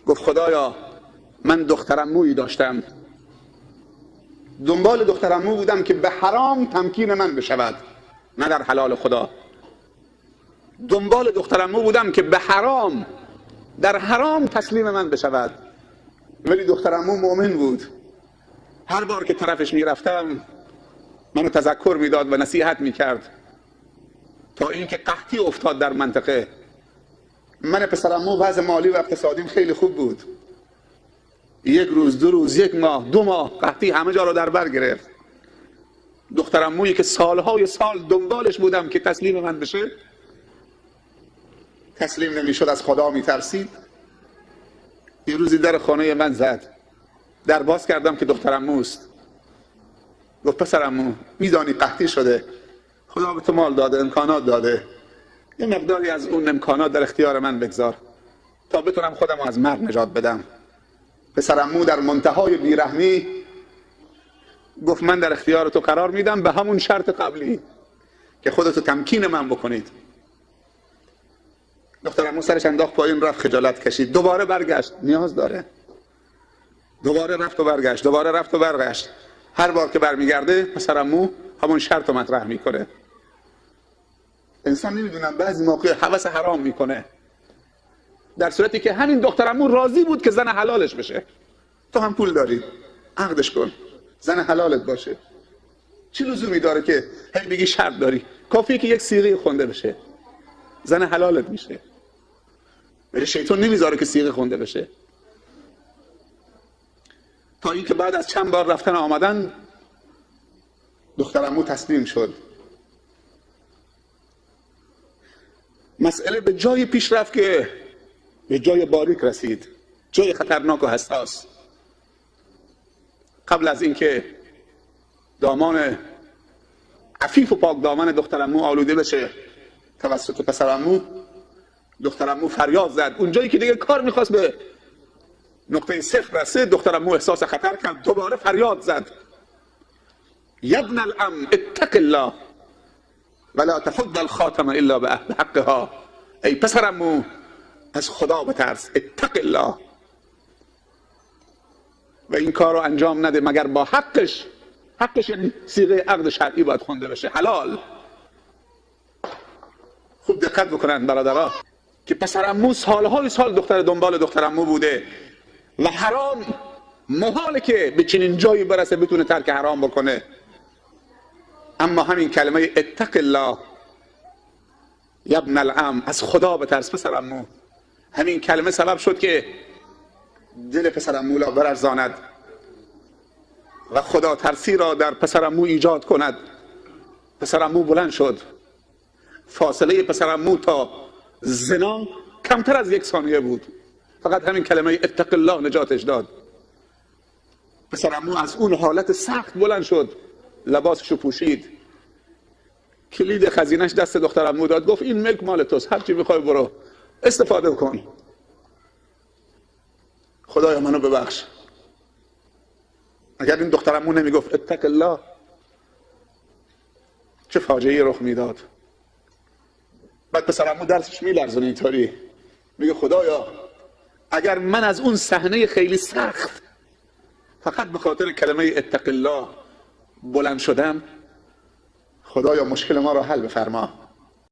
گفت خدایا من دخترعمویی داشتم، دنبال دخترعمو بودم که به حرام تمکین من بشود، نه در حلال خدا. دنبال دخترعمو بودم که به حرام، در حرام تسلیم من بشود. ولی دخترعمو مؤمن بود، هر بار که طرفش میرفتم منو تذکر میداد و نصیحت میکرد، تا اینکه قحطی افتاد در منطقه. من پسرعمو وضع مالی و اقتصادیم خیلی خوب بود. یک روز، دو روز، یک ماه، دو ماه قحطی همه جا رو در بر گرفت. دخترعمویی که سالهای سال دنبالش بودم که تسلیم من بشه، تسلیم نمیشد، از خدا میترسید. یه روزی در خانه من زد، در باز کردم که دخترعموست. گفت پسرعمو میدانی قحطی شده، خدا به تو مال داده، امکانات داده، یه مقداری از اون امکانات در اختیار من بگذار تا بتونم خودم از مرگ نجات بدم. پسرعمو در منتهای بیرحمی گفت من در اختیار تو قرار میدم به همون شرط قبلی که خودتو تمکین من بکنید. دخترعمو سرش انداخت پایین، رفت، خجالت کشید، دوباره برگشت، نیاز داره. دوباره رفت و برگشت، دوباره رفت و برگشت. هر بار که برمیگرده پسرعمو همون شرط رو مطرح میکنه. انسان نمیدونم بعضی موقع هوس حرام میکنه، در صورتی که همین دخترعمو راضی بود که زن حلالش بشه. تو هم پول داری، عقدش کن، زن حلالت باشه. چه لزومی داره که هی بگی شرط داری؟ کافیه که یک صیغه خونده بشه، زن حلالت میشه. ولی شیطان نمیذاره که صیغه خونده بشه. تا اینکه بعد از چند بار رفتن آمدن دخترعمو تسلیم شد. مسئله به جای پیش رفت که به جای باریک رسید، جای خطرناک و حساس. قبل از اینکه دامان عفیف و پاک دامن دخترعمو آلوده بشه توسط پسرعمو، دخترعمو فریاد زد. اونجایی که دیگه کار میخواست به نقطه صفر رسید، دخترعمو احساس خطر کرد، دوباره فریاد زد: یبن العم اتق الله ولا تفض الخاتم الا بحقها. ای پسرعمو از خدا بترس، اتق الله، و این کار رو انجام نده مگر با حقش. حقش یعنی صیغه عقد شرعی باید خونده بشه، حلال. خوب دقت بکنن برادرها که پسرعمو سالهای سال دختر دنبال دخترعمو بوده و حرام محاله که به چنین جایی برسه بتونه ترک حرام بکنه. اما همین کلمه اتق الله یبن العم، از خدا بترس پسرعمو، همین کلمه سبب شد که دل پسرعمو را برارزاند و خدا ترسی را در پسرعمو ایجاد کند. پسرعمو بلند شد. فاصله پسرعمو تا زنا کمتر از یک ثانیه بود. فقط همین کلمه اتق الله نجاتش داد. پسرعمو از اون حالت سخت بلند شد، لباسشو پوشید، کلید خزینش دست دخترعمو داد، گفت این ملک مال توست، هر چی میخوای برو استفاده کن. خدایا منو ببخش. اگر این دخترعمو نمیگفت اتق الله، چه فاجعه رخ میداد. بعد پسرعمو درسش میلرزونه اینطوری، میگه خدایا اگر من از اون صحنه خیلی سخت فقط به خاطر کلمه اتق الله بلند شدم، خدایا مشکل ما را حل بفرما.